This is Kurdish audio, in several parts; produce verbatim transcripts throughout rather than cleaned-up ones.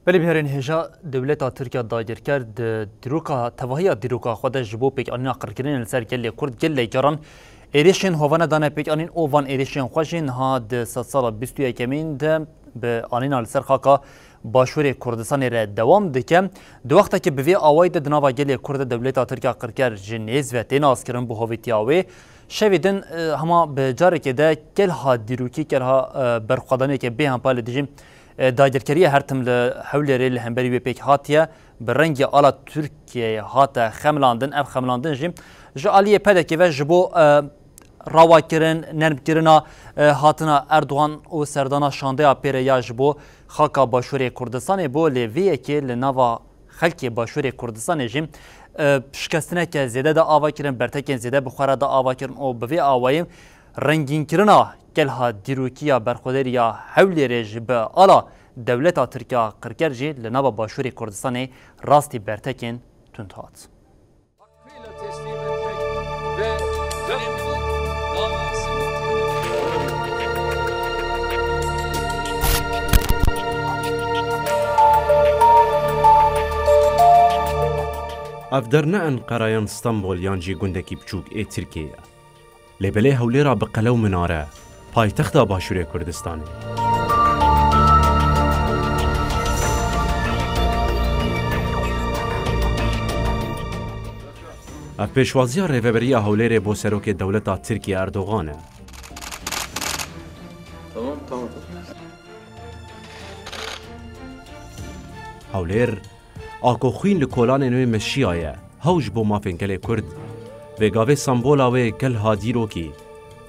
Belê biharên hêja dewleta Tirkiya dagirker di dîroka, tevahiya dîroka xwe de ji bo pêkanîna qirkirinê li ser gelê Kurd gelek caran êrişên hovane dane pêkanîn û van êrişên xwe jî niha di sedsala bîst û yekemîn de bi anîna li ser xaka Başûrê Kurdistanê re dewam dike. Di wextekî bi vê awayî de di nava gelê Kurd de dewleta Tirkiya qirker ji nêz ve tê naskirin bi hovîtiya wê. Şevê din, e, hema bi carekê de kelha dîrokî, kelha, e, berxwedaniyeke bêhempa li dijî, e, dagirkeriya her tim li Hewlêrê li hemberî wê pêk hatiye, bi rengê ala Tirkiyeyê hate xemilandin. Ev xemilandin jî ji aliyê P D K'ê ve ji bo, e, rawakirin, nermkirina, e, hatina Erdogan û serdana şandeya pê re ya ji bo xaka Başûrê Kurdistanê bû, lê vê yekê li nava xelkê Başûrê Kurdistanê jî, e, şikestineke zêde da ava kirin, bertekên zêde bi xwe re da ava kirin û bi vê awayî rengînkirina kelha dîrokî ya berxwedêrî ya Hewlêrê ji bi ala dewleta Tirkiya qirker jî li nava Başûrê Kurdistanê rastî bertekên tund hat. Hakkıyla teslim etmek ve dönemin davasını Ev der ne Enqera yan Stenbol yan jî gundekî biçûk ê Tirkiyê ye. Lê belê Hewlêra bi qele û minare, paytexta Başûrê Kurdistanê. Ev pêşwaziya Rêveberiya Hewlêrê bo serokê dewleta Tirkiyê Erdogan e. Tamam, tamam. Hewlêr, a ku xwîn li kolanên wê meşiyaye, hew ji bo mafên gelê Kurd, vê gavê sembola wê kelha dîrokî,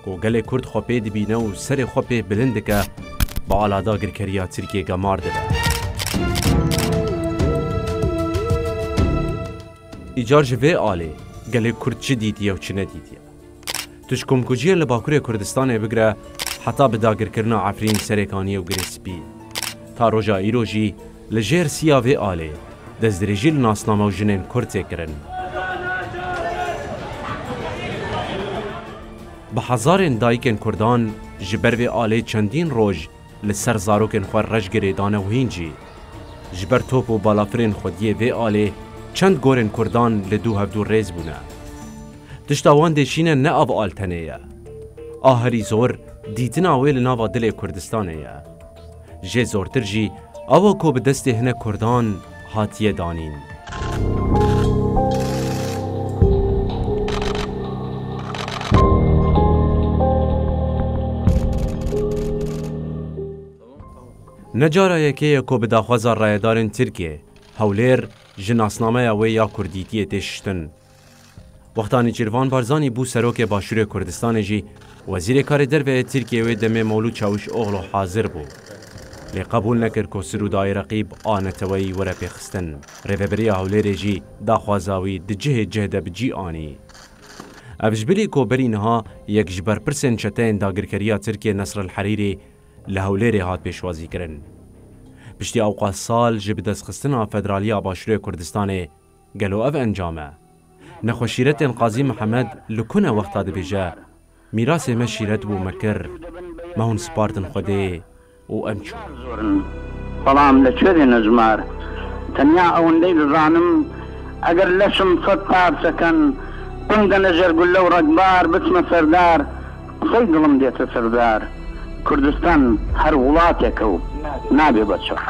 ku gelê Kurd xwe pê dibîne û serê xwe pê bilind dike, bi ala dagirkeriya Tirkiyê gemar dibe. Îcar ji vê alê gelê Kurd çi dîtiye û çi nedîtiye? Tu ji komkujiyên li Bakurê Kurdistanê bigire heta bi dagirkirina Efrîn, Serêkaniyê û Girê Spî, ta roja îro jî li jêr siya vê alê destdirêjî li nasname û jinên Kurd tê kirin. Bi hezarên dayikên Kurdan ji ber vê alê çendîn roj li ser zarokên xwe reş girêdane û hîn jî ji ber top û balafirên xwediyê vê alê çend gorên Kurdan li dû hevdû rêz bûne. Tişta wan dêşîne ne av al tenê ye. A herî zor dîtina wê li nava dilê Kurdistanê ye. Jê zortir jî ew e ku bi destê hinek Kurdan hatiye danîn. Ne cara yekê ye ku bi daxwaza rayedarên Tirkiyê, Hewlêr ji nasnameya wê ya kurdîtiyê tê şiştin. Wexta Nêçîrvan Barzanî bû serokê Başûrê Kurdistanê jî, Wezîrê Karê Derve yê Tirkiyê wê demê Mewlûd Çawuşoglu hazir bû. Lê qebûl nekir ku sirûdayê reqîb a neteweyî were pêxistin. Rêveberiya Hewlêrê jî daxwaza wî di cihê cih de bi cî anî. Ev ji bilî ku berî niha yek ji berpirsên çeteyên dagirkeriya Tirkiyê Nesr el Herîrî li Hewlêrê hat pêşwazîkirin. Piştî ewqas sal ji bidestxistina federaliya Başûrê Kurdistanê, gelo ev encam e? Nexweşîretên Qazî Mihemed li ku ne wexta dibêje, mîrasê me şîret bû me kir, me hûn spartin Xwedê û em çûn. Zor in, بەڵام لە کوێ دێنە ژمار؟ تەنیا ئەوەندەی دەزانم، ئەگەر لەشم سەد پارچە کەن، بمدەنە ژێر گوللە و ڕەگبار، بچمە سەردار، قسەی دڵم دێتە سەردار. کوردستان هەر وڵاتێکە و نابێ بە چۆن.